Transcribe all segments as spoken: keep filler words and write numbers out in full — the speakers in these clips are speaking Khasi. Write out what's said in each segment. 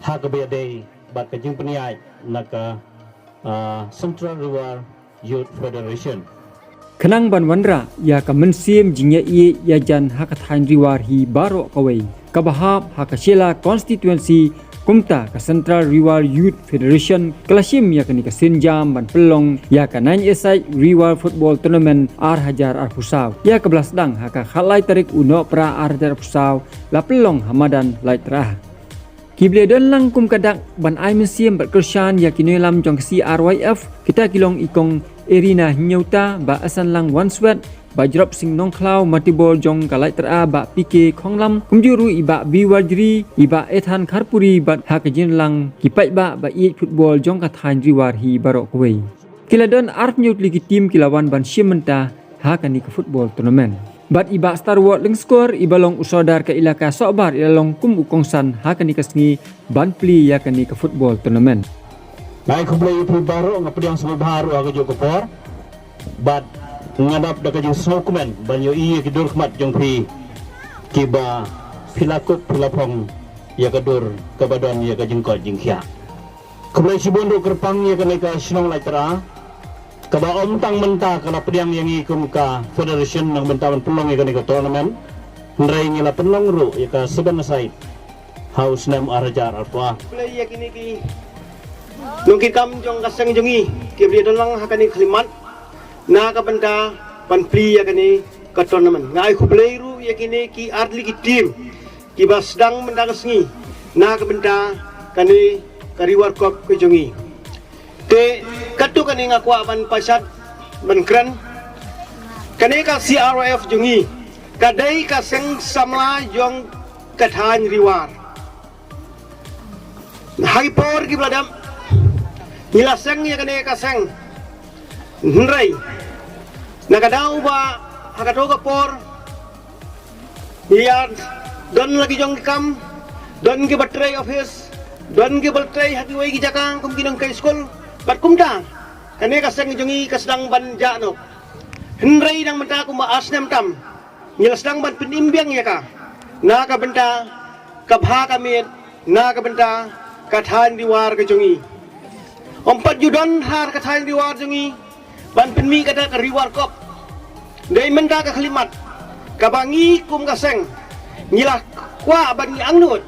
ha kaba ïadei bad ka jingpynïaid na ka, ah, Central Riwar Youth Federation. Khnang ban wanrah ïa ka mynsiem jingïaieit ïajan ha ka thaiñ Riwar hi baroh kawei, kaba hap ha ka Shella constituency, kumta ka Central Riwar Youth Federation ka la shim ïa kane ka sienjam ban pynlong ïa ka nine-a-side Riwar Football Tournament ar hajar arphew saw, ïa kaba la sdang ha ka khatlai tarik u Nohprah ar hajar arphew saw, la pynlong ha madan Laitra'a. Ki ba la don lang kum ka dak ban ai mynsiem bad kyrshan ïa ki nongïalam jong ka C R Y F, kita ki long i Kong Erina Hynñiewta, Bah Asanlang Wanswet, Bah Jrop Sing Nongkhlaw, Matibor jong ka Laitra'a, Bah P K Khonglam, kumjuh ruh i Bah B Warjri, i Bah Ethan Kharpuri, bad ha ka jingïalang ki paidbah ba ïeit football jong ka thaiñ Riwar hi baroh kawei. Ki la don arphew hynñiew tylli ki team ki la wan ban shim bynta ha kane ka football tournament. Bad i Bah Starward Lyngskor, i ba long u sordar ka ilaka Sohbar, i la long kum u kongsan ha kane ka sngi ban plie ïa kane ka football tournament. Nga ai khublei ïa phi baroh, nga pdiang sngewbha ruh ha kajuh ka por. Bad nga dap da ka jingsngewkmen ban ïohi ïa ki dur khmat jong phi, kiba phi la kup phi la phong ïa ka dur kaba don ïa ka jingkoit jingkhiah. Khublei shibun ruh kyrpang ïa kane ka shnong Laitra'a, kaba ym tang mynta ka la pdiang ïa ngi kum ka federation na ka bynta ban pynlong ïa kane ka tournament, hynrei ngi la pynlong ruh ïa ka seven-a-side ha u snem ar hajar arphew. Khublei ïa kine ki nongkitkam jong ka seng jong ngi kiba ïadon lang ha kane ka khyllipmat na ka bynta ban plie ïa kane ka tournament. Nga ai khublei ruh ïa kine ki artylli ki team kiba sdang mynta ka sngi na ka bynta kane ka Riwar Cup ka jong ngi. Te katto katne nga kwah ban pynshad ban kren, kane ka C R Y F jong ngi ka dei ka seng samla jong ka thaiñ Riwar. Ha ki por kiba la dep ngi la seng ïa kane ka seng, hynrei na ka daw ba ha kato ka por ïa don la ki jong ki kam, don kiba trei office, don kiba trei ha kiwei ki jaka kum ki nongtrei skul. Bad kumta kane ka seng jong ngi ka sdang ban jah noh. Hynrei nang mynta kumba ar snem tam ngi la sdang ban pynim biang ïa ka na ka bynta ka bha ka miat na ka bynta ka thaiñ Riwar ka jong ngi. Ym pat ju don ha ka thaiñ Riwar jong ngi ban pynmih kata ka Riwar Cup. Dei mynta ka khyllipmat kaba ngi kum ka seng ngi la kwah ban ngi angnud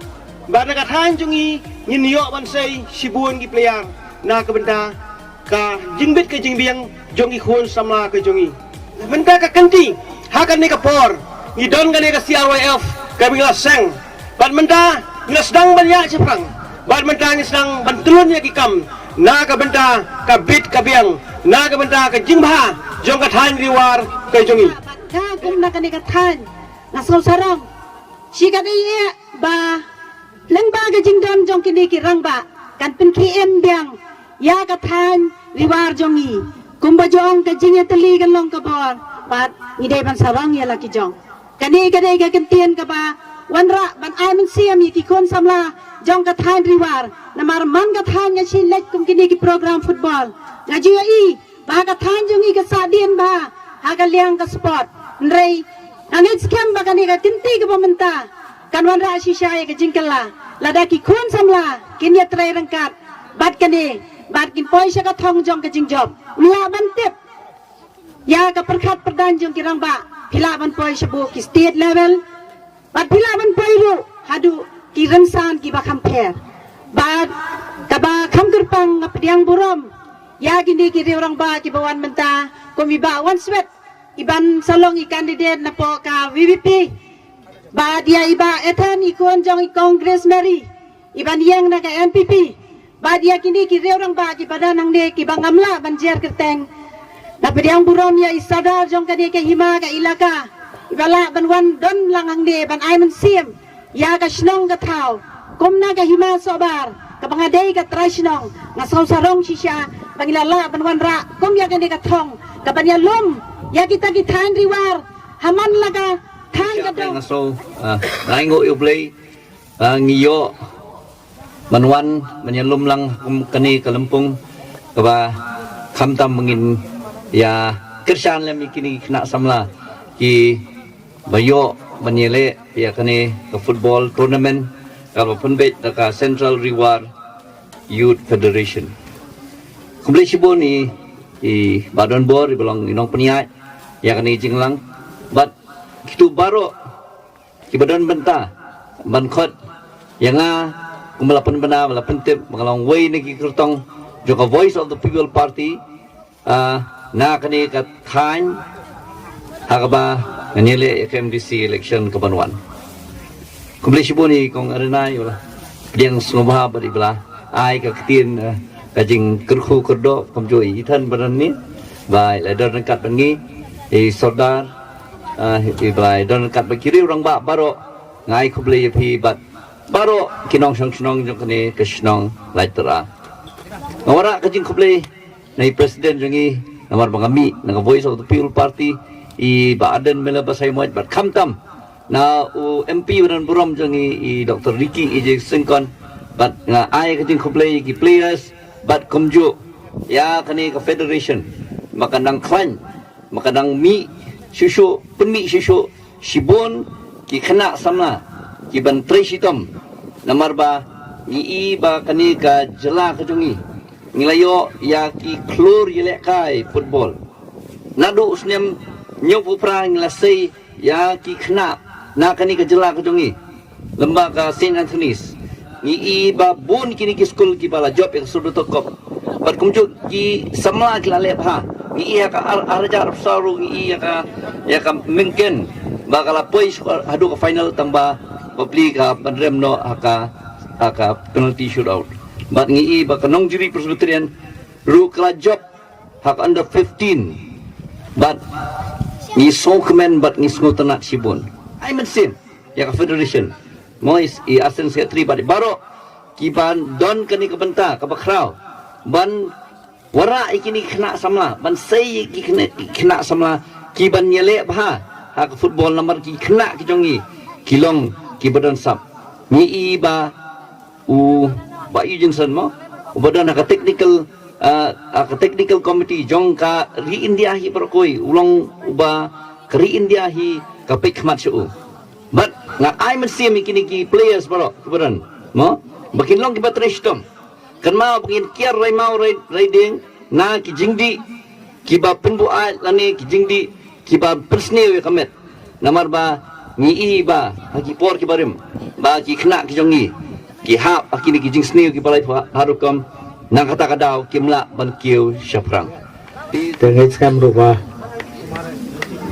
ba na ka thaiñ jong ngi ngin ïoh ban sei shibun ki player na ka bynta ka jingbit ka jingbiang jong ki khun samla ka jong ngi. Mynta ka kynti ha kane ka por ngi don kane ka C R Y F kaba ngi la seng. Bad mynta ngi la sdang ban ïaid shaphrang. Bad mynta ngi sdang ban tylun ïa ki kam na ka bynta ka bit ka biang, na ka bynta ka jingbha jong ka thaiñ Riwar ka jong ngi. Ka kum na kane ka thaiñ nga sngew sarong shi ka dei ïa ba lyngba ka jingdon jong kine ki rangbah kan pynkhie em biang ïa ka thaiñ Riwar jong ngi. Kumba jong ka jingïatylli kan long ka bor bad ngi dei ban sarong ïa la ki jong. Kane ka dei ka kyntien kaba wanrah ban ai mynsiem ïa ki khun samla jong ka thaiñ Riwar. Namar man ka thaiñ nga shu leit kum kine ki program football nga ju ïohi ba ha ka thaiñ jong ngi ka sahdien bha ha ka liang ka sport. Hynrei nga ngeit skhem ba kane ka kynti kaba mynta kan wanrah shisha ïa ka jingkylla lada ki khun samla kin ïatrei ryngkat bad kane bad kin poi sha ka thong jong ka jingjop. Ym lah ban tip ïa ka pyrkhat pyrdaiñ jong ki rangbah, phi lah ban poi shapoh ki state level bad phi lah ban poi ruh haduh ki rynsan kiba kham pher. Bad kaba kham kyrpang nga pdiang burom ïa kine ki riew rangbah kiba wan mynta kum i Bah Wanswet i ban sa long i candidate napoh ka V P P. Bad ïa i Bah Ethan i khun jong i Congress Mary i ban ïeng na ka N P P. Bad ïa kine ki riew rangbah kiba don hangne kiba ngam lah ban jer kyrteng. Nga pdiang burom ïa i sordar jong kane ka hima ka ilaka iba lah ban wan don lang hangne ban ai mynsiem ïa ka shnong ka thaw. Kum na ka hima Sohbar kaba nga dei ka trai shnong nga sngew sarong shisha ba ngi la lah ban wanrah kum ïa kane ka thong kaban ïalum ïa kita ki thaiñ Riwar ha man la ka thaiñ ka dong. Nga sngew, ah, nga ainguh ïa U Blei, ah, ngi ïoh ban wan ban ïalum lang kum kane ka lympung kaba khamtam ba ngin ïa kyrshan lem ïa kine ki khynnah samla kiba ïoh ban ïaleh ïa kane ka football tournament Kaba pynbeit da ka Central Rewar Youth Federation. Khublei shibun i, i Bah Donbor, i ba long i nongpynïaid ïa kane ka jingïalang. Bad kito baroh kiba don bynta ban khot ïa nga kum ba la pynbna, ba la pyntip, ba nga long wei na ki kyrtong jong ka Voice of the People Party, ah, na kane ka thaiñ ha kaba ngan ïaleh ïa ka M D C election kaban wan. Khublei shibun i Kong Arinai, i ba la pdiang sngewbha bad i ba la ai ka ktien, eh, ka jingkyrkhu kyrdoh kumjuh i Ethan Barani, ba i la don ryngkat bad ngi, i Sordar, eh, i ba la don ryngkat bad ki riew rangbah baroh. Nga ai khublei ïa phi bad baroh ki nongshong shnong jong kane ka shnong Laitra'a. Nga wanrah ka jingkhublei na i President jong ngi, namar ba nga mih na ka Voice of the People Party, i Bah Ardent Miller Basaiawmoit, bad khamtam na u M P ba don burom jong ngi, i Doctor Ricky A J Syngkon, bad nga ai ka jingkhublei ïa ki players bad kumjuh ïa kane ka federation ba ka nang khlaiñ, ba ka nang mih shuh shuh, pynmih shuh shuh shibun ki khynnah samla kiban trei shitom, namar ba ngi i ba kane ka jylla ka jong ngi, ngi la ïoh ïa ki khlur ïalehkai football. Naduh u snem hynñiewphew phra ngi la sei ïa ki khynnah na kane ka jylla ka jong ngi, lem bad ka Saint Anthony's. Ngi i ba bun kine ki skul kiba la jop ïa ka Surbiton Cup. Bad kumjuh ki samla ki la leh bha. Ngi i ïa ka ar, ar hajar arphew saw ruh, ngi i ïa ka, ïa ka Myngken ba ka la poi sha haduh ka final, tang ba bapli ka pynrem noh ha ka, ha ka penalty shootout. Bad ngi i ba ka Nongjri Presbyterian ruh ka la jop ha ka under fifteen. Bad ngi sngewkmen bad ngi sngewtynnat shibun. Ai mynsiem ïa ka federation, mo, i, i assistant secretary bad baroh kiban don kane ka bynta kaba khraw ban wanrah ïa kine ki khynnah samla, ban sei ïa ki khynnah, ki khynnah samla kiban ïaleh bha ha ka football, namar ki khynnah ki jong ngi ki long kiba don sap. Ngi i ba u Bah Eugene Sun, mo, uba don ha ka technical, ah, ha ka technical committee jong ka ri India hi baroh kawei, u long uba ka ri India hi ka peit khmat sha u. Bad nga ai mynsiem ïa kine ki players baroh kiba don, mo, ba kin long kiba trei shitom. Kynmaw ba ngin kiar rai maw rai, rai dieng na ki jingdih kiba pynbuaid lane ki jingdih kiba pynsniew ïa ka met. Namar ba ngi i ba ha ki por kiba rim ba ki khynnah ki jong ngi ki hap ha kine ki jingsniew kiba lai bha, bha rukom, na kata ka daw kim lah ban kiew shaphrang. Te ngi skhem ruh ba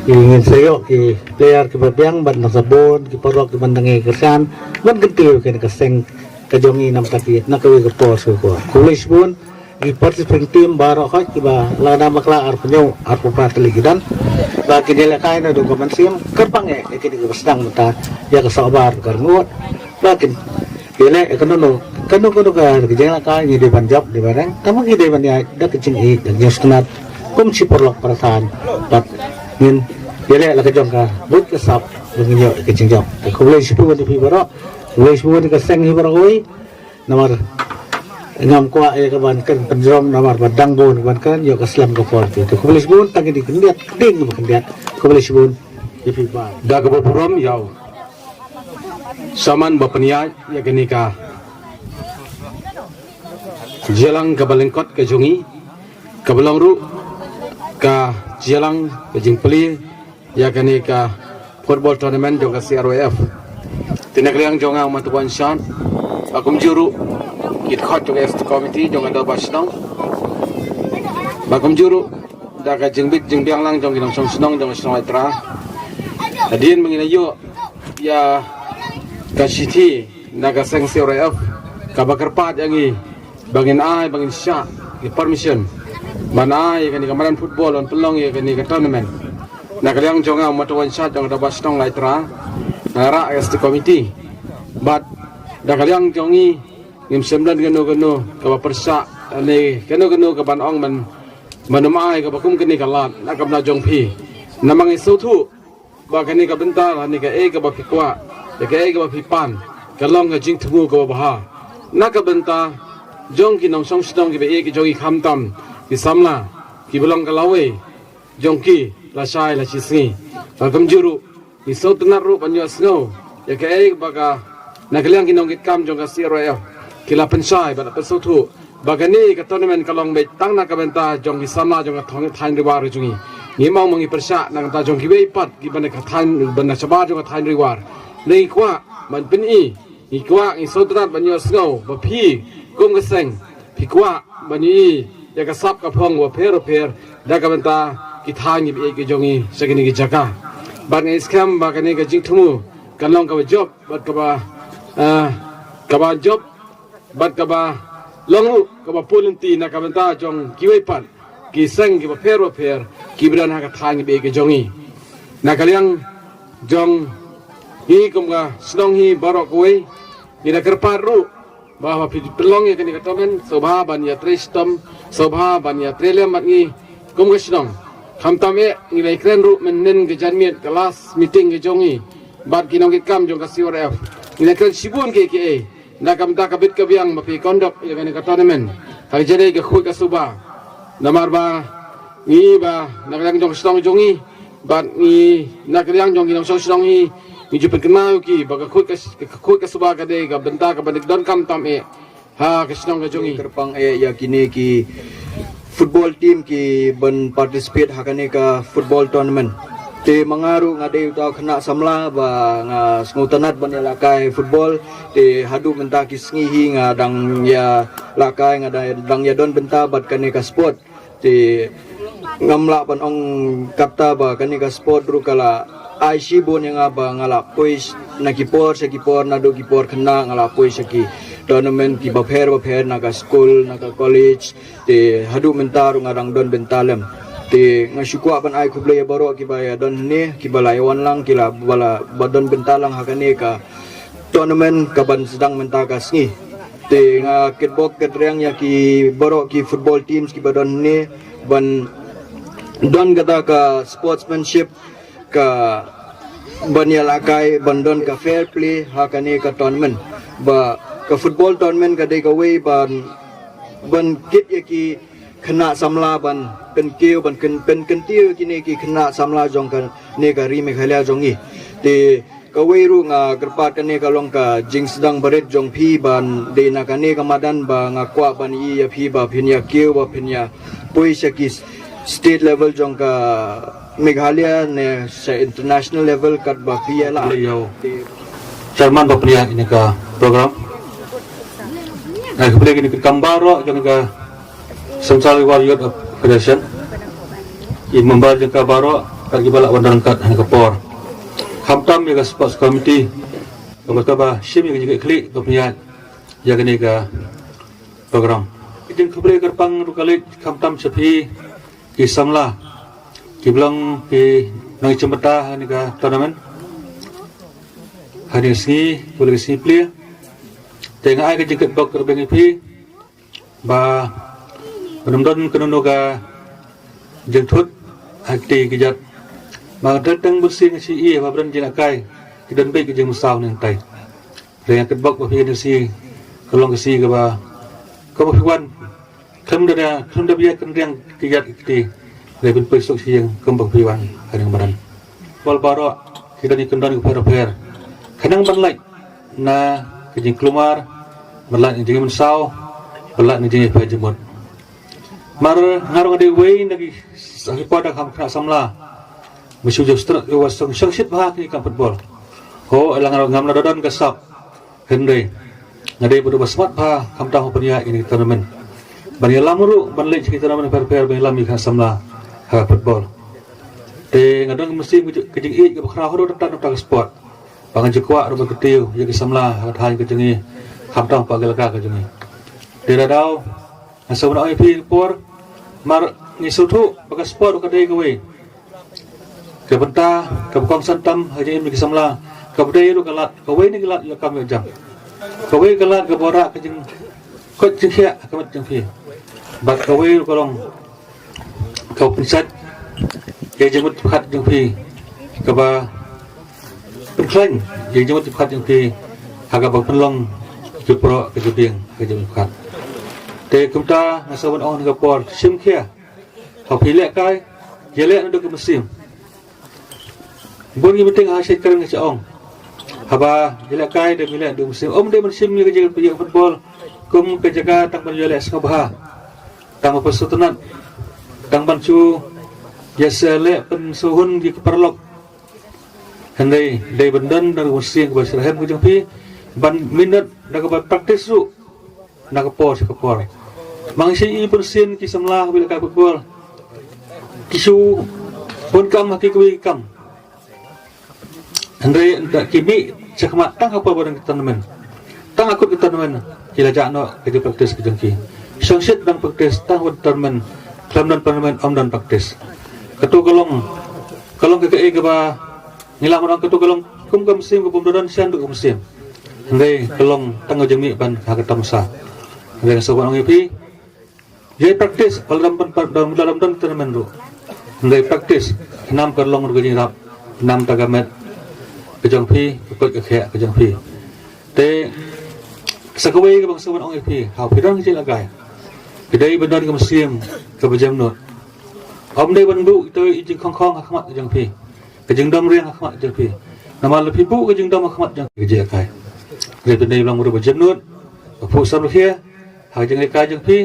ngin sa ïoh ki player kiba biang bad na sabon ki paralok kiban dang ïa kyrshan ban kyntiew ïa kane ka seng ka jong ngi namar ki na kawei ka por sha ka por. Khublei shibun ki participating team baroh khoit kiba la dang bakla arphew hynñiew, arphew phra tylli ki don. Ba ki jingïalehkai naduh ka mynsiem kyrpang eh ïa kine kiba sdang mynta ïa ka sohbar ka rngut. Ba kin ïaleh ïa kano kano, kano kano ka jingïalehkai ngi dei ban jop, dei ban reng, tangba ngi dei ban ïaid da ka jingïeit da ka jingsngewtynnat kum shi paralok para thaiñ. Bad ngin ïaleh la ka jong ka buit ka sap ba ngin ïoh ïa ka jingjop. Te khublei shibun ïa phi baroh, khublei shibun ïa ka seng hi baroh kawei. Namar ngam kwah ïa ka ban kren pynjrong namar ba dang bun ban kren ïoh ka slem ka por. Te khublei shibun, tang kine khyndiat, kding ba khyndiat. Khublei shibun ïa phi baroh. Da kaba burom ïa u Shaman ba pynïaid ïa kane ka jingïalang kaba lyngkot ka jong ngi, kaba long ruh ka jingïalang ka jingplie ïa kane ka football tournament jong ka C R Y F. Te na ka liang jong nga u Mata Wanshad, ba kumjuh ruh ki dkhot jong ka S T committee jong ka Dorbar Shnong, ba kumjuh ruh da ka jingbit jingbiang lang jong ki nongshong shnong jong ka shnong Laitra'a. Hadien ba ngin ïoh ïa ka shithi na ka seng C R Y F kaba kyrpad ïa ngi ba ngin ai, ba ngin shah ki permission ban ai ïa kane ka madan football ban pynlong ïa kane ka tournament. Na ka liang jong nga u Mata Wanshad jong ka Dorbar Shnong Laitra'a, nga rah ïa ka S T committee. Bad da ka liang jong ngi ngim shym don kano kano kaba pyrshah ne kano kano kaban ong ban, ban ym ai kaba kum kane ka lad na ka bynta jong phi. Namar ngi sngewthuh ba kane ka bynta lane kaei kaba phi kwah, ïa kaei kaba phi pan, ka long ka jingthmu kaba bha na ka bynta jong ki nongshong shnong kiba ïeit ki jong ngi, khamtam ki samla kiba long ka lawei jong ki lashai lashisngi. Bad kumjuh ruh ngi sngewtynnat ruh ban ïohsngew ïa kaei ba ka Na ka liang ki nongkitkam jong ka C R F ki la pynshai bad la pynsngewthuh ba kane ka tournament ka long beit tang na ka bynta jong ki samla jong ka thong thaiñ Ri War jong ngi. Ngi mong ma ngi pyrshah na ka bynta jong kiwei pat ki ban ka thaiñ ban shabar jong ka thaiñ Ri War. Ngi kwah ban pyni, ngi kwah ngi sngewtynnat ban ïohsngew ba phi kum ka seng phi kwah ban ïohi ïa ka sap ka phong bapher bapher da ka bynta ki thaiñ ki baieit ki jong ngi sha kine ki jaka. Bad ngi skhem ba kane ka jingthmu kan long kaba jop bad kaba ah, kaba jop bad kaba long ruh kaba pun lynti na ka bynta jong kiwei pat ki seng kiba pher bapher kiba don ha ka thaiñ kiba ïeit ki jong ngi. Na ka liang jong ngi kum ka shnong hi baroh kawei ngi da kyrpad ruh ba haba phi pynlong ïa kane ka tournament sngewbha ban ïa trei shitom, sngewbha ban ïa trei lem bad ngi kum ka shnong. Khamtam eh ngi la ïakren ruh mynhynnin ka janmiet ka last meeting ka jong ngi bad ki nongkitkam jong ka C R F. Ngi la ïakren shibun kiei kiei na ka bynta ka bit ka biang ba phi conduct ïa kane ka tournament ha ka jingïadei ka khuid ka suba. Namar ba ngi ba na ka liang jong ka shnong jong ngi bad ngi na ka liang jong ki nongshong shnong hi ngi ju pynkynmaw ïa ki ba ka khuid ka, ka khuid ka suba ka dei ka bynta kaba donkam tam eh ha ka shnong ka jong ngi. Kyrpang eh ïa kine ki football team ki ban participate ha kane ka football tournament. Te ma nga ruh nga dei uta u khynnah samla ba nga sngewtynnat ban ïalehkai football. Te haduh mynta ki sngi hi nga dang ïalehkai, nga dang, dang ïadon bynta bad kane ka sport. Te ngam lah ban ong katta ba kane ka sport ruh ka la ai shibun ïa nga ba nga la poi na ki por sha ki por, naduh ki por khynnah nga la poi sha ki tournament kiba pher bapher na ka skul, na ka college. Te haduh mynta ruh nga dang don bynta lem. Te nga shu kwah ban ai khublei ïa baroh kiba ïadon hangne, kiba la ïawan lang, ki la ba la ba don bynta lang ha kane ka tournament ka ban sdang mynta ka sngi. Te nga kitbok kitrwiang ïa ki baroh ki football teams kiba don hangne ban don kata ka sportsmanship ka ban ïalehkai ban don ka fair play ha kane ka tournament. Ba ka football tournament ka dei kawei ban ban kit ïa ki khynnah samla ban pynkiew ban kyn, pynkyntiew ïa kine ki khynnah samla jong kane ka ri Meghalaya jong ngi. Te kawei ruh nga kyrpad kane ka long ka jingsdang barit jong phi ban dei na kane ka madan ba nga kwah ban ïohi ïa phi ba phin ïa kiew ba phin ïa poi sha ki state level jong ka Meghalaya ne sha international level katba phi ïa lah. Chairman ba pynïaid ïa kane ka program. Nga khublei ïa kine ki kam baroh jong ka Central Ri War Youth Federation. Ïa ki member jong ka baroh kat kiba lah wan ryngkat ha kane ka por. Khamtam ïa ka sports committee kaba kaba shim ïa ka jingkitkhlieh ba pynïaid ïa kane ka program. Ka jingkhublei kyrpang ruh ka leit khamtam sha phi ki samla kiba long ki nongshim bynta ha kane ka tournament. Ha kane ka sngi, kaba la ka sngi plie. Te nga ai ka jingkitbok kyrpang ïa phi ba ban ym don kano kano ka jingthut ha kti ki jait. Ba nga teng teng bun sien nga shu ïohi ba ban jingïalehkai ki don beit ki jingmynsaw nangtai. Te nga kitbok ba phi kane ka sngi ka long ka sngi kaba kaba phi wan khlem da khlem da ba ïa kynriang ki jait ki kti. Te phin poi suk sha ïing kumba phi wan ha kane ka madan. Ball baroh ki don ki kyndon ki pher pher. Khnang ban lait na ka jingkulmar, ban lait na ka jingmynsaw, ban lait na ka jingïapher jingmut. Mar nga ruh nga dei uwei na ki sa ki por da kham khynnah samla. Ba shu ju stret ïa u ba sngewsih shit bha ki kam football. Ho, ela nga ruh ngam la don ka sap. Hynrei nga dei ba dei ba smat bha khamtam ha pynïaid ïa kine ki tournament. Ban ïalam ruh ban leit sha ki tournament pher pher ban ïalam ïa ki khynnah samla ha football. Te nga don ka mynsiem ka jing, ka jingïeit kaba khraw haduh katta katta ka sport. Ba nga ju kwah ruh ban kyntiew ïa ki samla ha ka thaiñ ka jong ngi khamtam ha ka elaka ka jong ngi. Te da daw nga sa wan ong ïa phi ka por mar ngi sngewthuh ba ka sport ka dei kawei ka bynta kaba kongsan tam ha jingim ki samla, kaba dei ruh ka lad, kawei na ki lad ïa kam ïa jam. Kawei ka lad kaba wanrah ka jingkoit jingkhiah ha ka met jong phi. Bad kawei ruh ka long kaba pynsait ïa jingmut jingpyrkhat jong phi, kaba pynkhlaiñ ïa jingmut jingpyrkhat jong phi ha kaba pynlong jingpyrkhat ka jingbiang ha ka jingmut jingpyrkhat. Te kumta nga sa wan ong ha ka por shim khia. Haba phi lehkai, ïaleh naduh ka mynsiem. Bun ngi meeting ha sha kren nga sha ong. Haba jingïalehkai da jingïaleh da u mynsiem, ym dei ban shim ïa ka jingïaleh football kum ka jaka tang ban ïaleh sngewbha, tang ban pynsngewtynnat, tang ban shu ïa sa leh pynsngewhun ïa ki paralok. Hynrei dei ban don da ka mynsiem kaba shitrhem ka jong phi, ban minot da kaba practice ruh na ka por sha ka por. Mang shi i pynsien ki samla ha ka football, ki shu bun kam ha kiwei ki kam. Hynrei ynda ki mih shakhmat tang ha por ba don ki tournament, tang ha kut ki tournament, ki la jah noh ka jingpractice ka jong ki. Shongshit dang practice tang ha tournament, khlem don tournament ym don practice. Kato ka long, ka long ka kaei kaba ngi lah ban ong kato ka long kum ka mynsiem kaba ym don shen ruh ka mynsiem. Hynrei ka long tang ka jingmih ban ha ka tamasa. Hynrei nga sngewbha ong ïa phi, ïa practice, wat la dang don, don, la dang don tournament ruh. Hynrei practice, nam ka long ruh ka jingïarap, nam ta ka met ka jong phi, ka koit ka khiah ka jong phi. Te sa kawei kaba nga sngewbha ong ïa phi, ha phi don ka jingïalehkai, phi dei ban don ka mynsiem kaba jemnud. Ym dei ban buh ito i jingkhongkhong ha khmat ka jong phi, ka jingdom riang ha khmat ka jong phi. Namar lada phi buh ka jingdom ha khmat jong phi, ka jingïalehkai, hynrei phi dei ban long ruh ba jemnud, ba phuh samrkhie ha ka jingïalehkai jong phi.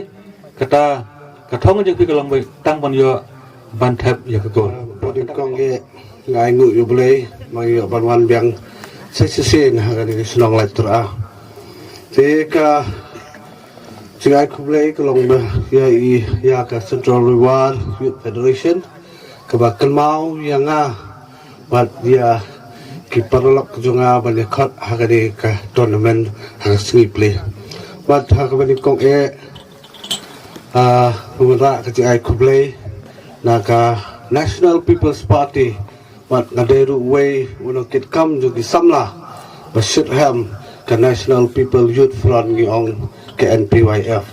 Kata ka thong jong phi ka long ba tang ban ïoh ban thep ïa ka gol. Ba dei kong ïa, nga ai nguh ïa U Blei ba ngi ïoh ban wan biang sa shisien ha kane ka shnong Laitumkhrah. Te ka jingai khublei ka long ba ïa i, ïa ka Central Ri War Youth Federation kaba kynmaw ïa nga bad ïa ki paralok jong nga ban ïa khot ha kane ka tournament ha ka sngi Plie. Bad ha kaba nyngkong eh, ah, nga wanrah ka jingai khublei na ka National People's Party, bad nga dei ruh uwei u nongkitkam jong ki samla ba shitrhem ka National People Youth Front, ngi ong ka N P Y F.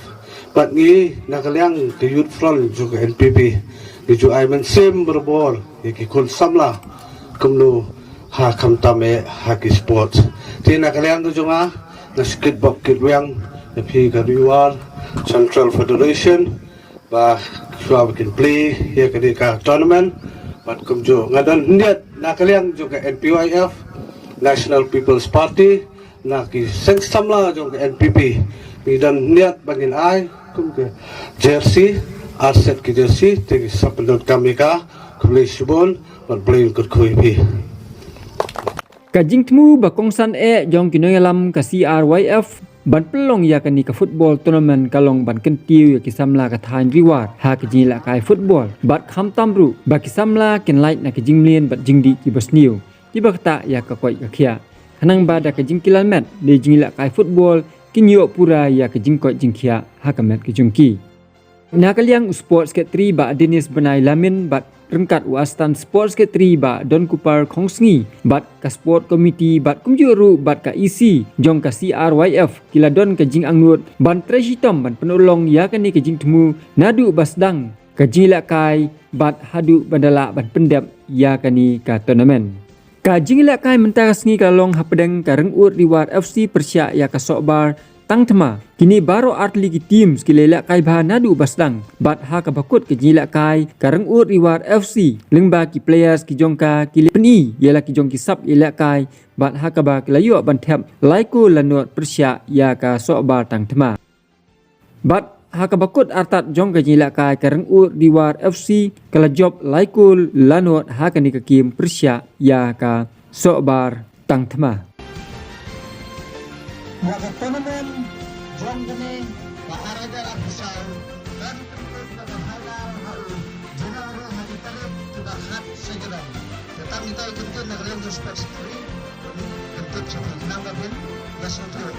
Bad ngi na ka liang ka Youth Front jong ka N P P, ngi ju ai mynsiem barabor ïa ki khun samla kumno ha khamtam eh ha ki sports. Te na ka liang ka jong nga, nga shu kitbok kitrwiang ïa phi ka Ri War Central Federation ba shuwa ba kin plie ïa kane ka tournament. Bad kumjuh nga don khyndiat na ka liang jong ka N P Y F, National People's Party, na ki seng samla jong ka N P P, ngi don khyndiat ba ngin ai kum ka jersey, ar set ki jersey. Te ngi sa pyndonkam ïa ka. Khublei shibun bad Blei un kyrkhu ïa phi. Ka jingthmu ba kongsan eh jong ki nongïalam ka C R Y F ban pynlong ïa kane ka football tournament ka long ban kyntiew ïa ki samla ka thaiñ Ri War ha ka jingïalehkai football, bad khamtam ruh ba ki samla kin lait na ka jingmlien bad jingdih kiba sniew, kiba ktah ïa ka koit ka khiah. Khnang ba da ka jingkylliang met da ka jingïalehkai football kin ïoh pura ïa ka jingkoit jingkhiah ha ka met ka jong ki. Na ka liang u Sports Secretary Bah Dennis Bnai Lamin bad ryngkat u Assistant Sports Secretary Bah Donkupar Khongsngi bad ka Sport Committee bad kumjuh ruh bad ka E C jong ka C R Y F ki la don ka jingangnud ban trei shitom ban pynurlong ïa kane ka jingthmu naduh ba sdang ka jingïalehkai bad haduh ban da lah ban pyndep ïa kane ka tournament. Ka jingïalehkai mynta ka sngi ka long hapdeng ka Ryngud Ri War F C pyrshah ïa ka Sohbar Tangthma. Kine baroh artylli ki teams ki la ïalehkai bha naduh ba sdang. Bad ha kaba kut ka jingïalehkai, ka Ryngud Ri War F C lyngba ki players ki jong ka ki la pyni ïa la ki jong ki sap ïalehkai. Bad ha kaba ki la ïoh ban thep lai kol la nud pyrshah ïa ka Sohbar Tangthma. Bad ha kaba kut artat jong ka jingïalehkai, ka Ryngud Ri War F C ka la jop lai kol la nud ha kane ka game pyrshah ïa ka Sohbar Tangthma. Ïa ka tournament jong kane ka ar hajar arphew saw kan kynthup ïa ka final ha u January ha ki tarik kiba khat sha ki dang. Te tang ita i kyntien na ka liang jong Sports Secretary, kyntien sha phi, nang ba phin ïa sngewthuh.